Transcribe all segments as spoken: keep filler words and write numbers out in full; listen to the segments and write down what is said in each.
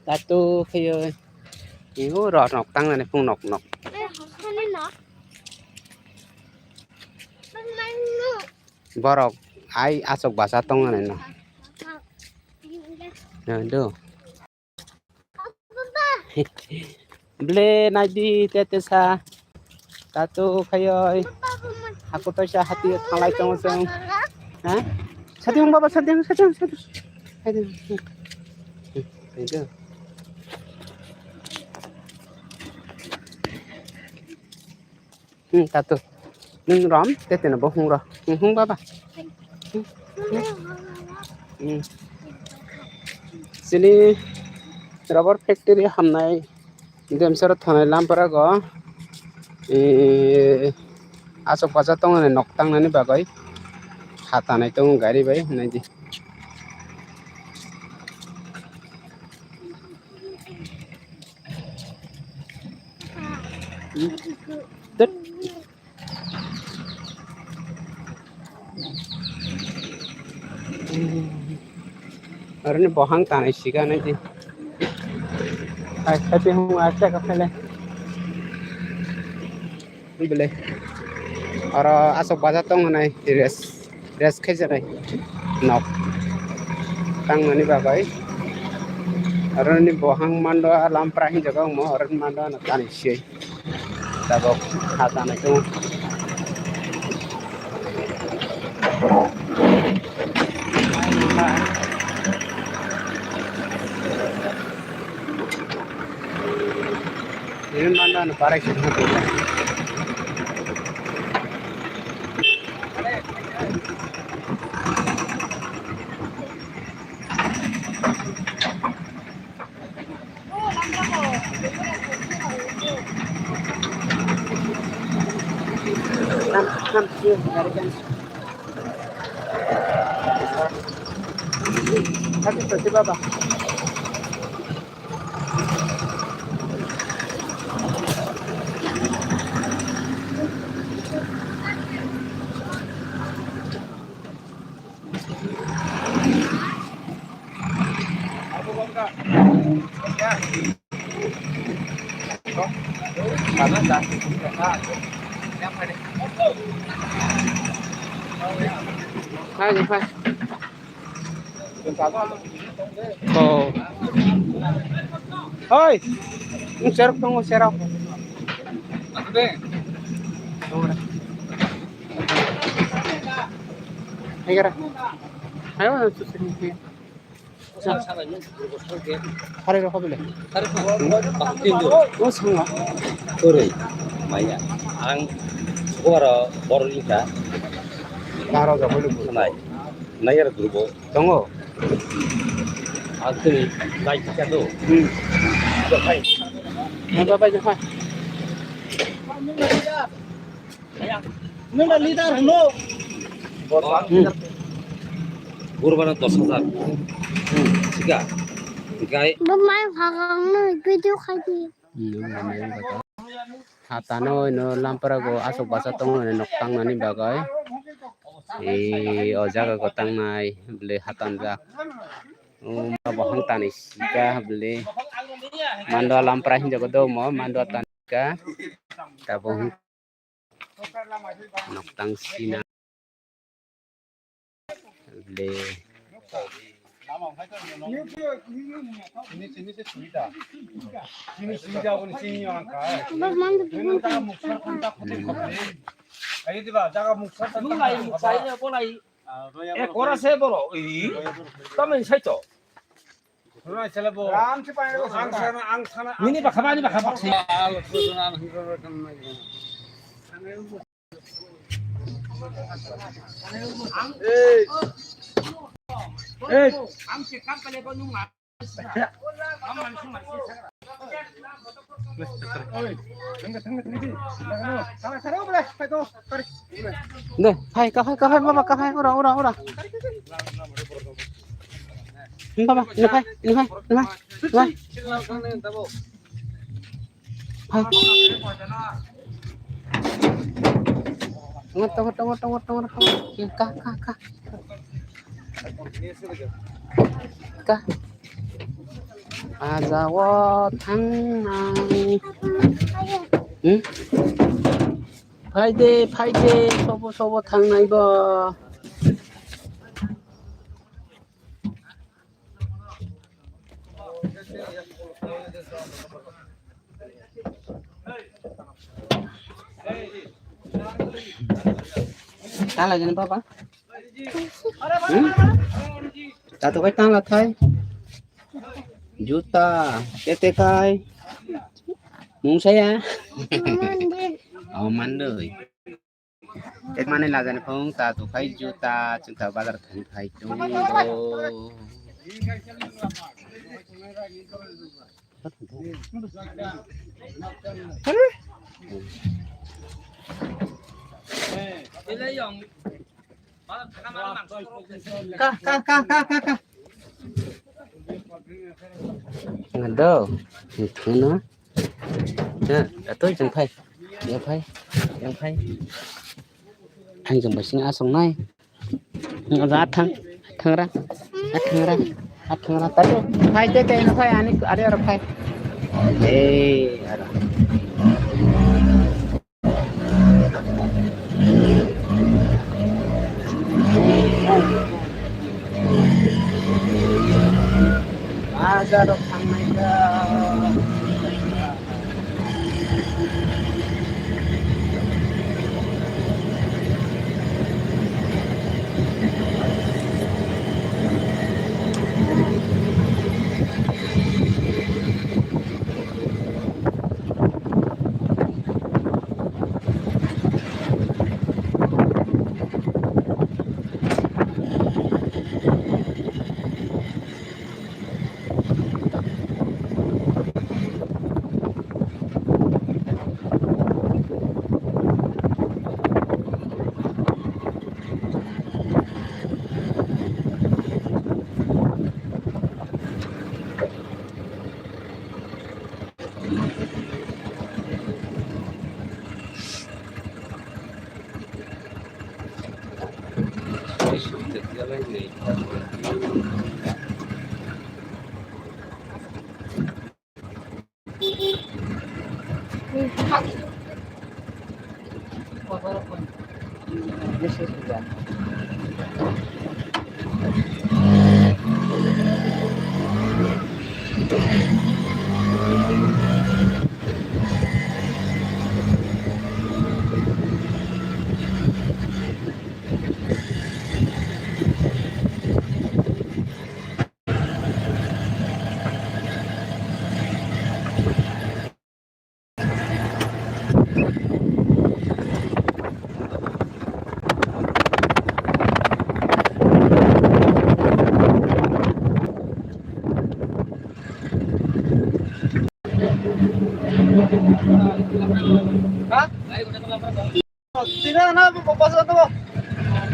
Tato khayo. Ibu rok nok tang nani phung nok nok. Borok ai asok basa tong nani no. Nah, do. Ble naidi tete sa. Tato khayoi. Hakuto sa hati thalai tong song. Ha? Sati hung baba, sati hung, sati hung, sati hung. Sati hung. Itu. Hmm, tato. Nung rom, tete no bo hung ro. Hmm, hung baba. Hmm, hmm. Hmm. Sini rubber factory hamnai. Demsoro thanai lampara go. Eh, asok pacha tongmani nok tangnani bagwi. Hatanai tongo gari bai, naidi. Tet. Aroni bohang tanai siga nai di. Hai, hai, hung acha ka phele. Bele. Oro asok baja tong nai res. Rest khe janai nok tangnani bagwi aroni bohang mando a lampra hinjago omo aroni mando ano tani siyai tabok ha tanai tongo. Ini mando ano parai sini. Happy birthday, Baba. Hai, hai. Oh. Hoi. Ini serok tunggu serok. Ayo, ayo, ayo. Hari rokho bile. Hari rokho. Hmm? Bakti tu. O sanga. Koroi. Maya. Ang suara borok ni ka. Baro ga bole. Nai. Nai yar grupo. Tongo. Ang tuni nai ka do. Hmm. Hai. Nai baba jahai. Nung da leader hwno. Hmm. Gurubano dos hajar. Hmm. Sika. Hingkai. Bo mai phagangno video khaidi. Hmm, nung da mai phagangno. Hatano ino lampara go asok basa tongo nok tangnani bagwi. E, o jaga go tangnai bwle hatan jak. O ma bohong tani sika bwle. Mando lampara hinjago do mo, mando tani sika. Tabok. Noktang sina. Le. Ayo diba, jaga muksa. Eh, kora se bolo. Ih, tamo ni saito. Ang sana, ang sana. Nini bakha ba, ani bakha bakha. Eh. Eh. De, hai, kahai, kahai, baba, kahai, ura, ura, ura. Baba, ini hai, ini hai, ini hai, ini hai. Hai. Tunggu, tunggu, tunggu, tunggu, tunggu, tunggu. Ka, ka, ka. Ka. Ajao thangnai. Hmm? Phaide, phaide, sobo, sobo thangnai bo. Tala jani baba. Hmm? Tato kai tala thai. Juta, tete kai. Mung saya. Oh, mandoi. Tek mane lajani phung ta tu khai juta chwng ta bazar thang khai tongo. Ka, ka, ka, ka, ka, ka. Ngado, thuna. Ha, atoi jeng phai. Jeng phai. Jeng phai. Ang jeng basing asong nai. Ra thang, thang ra. Thang ra. Thang ra. Tado. Phai te te phai ani are aro phai. Eh, ara. Bazar rok thangnai kha.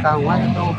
Tang wai tong.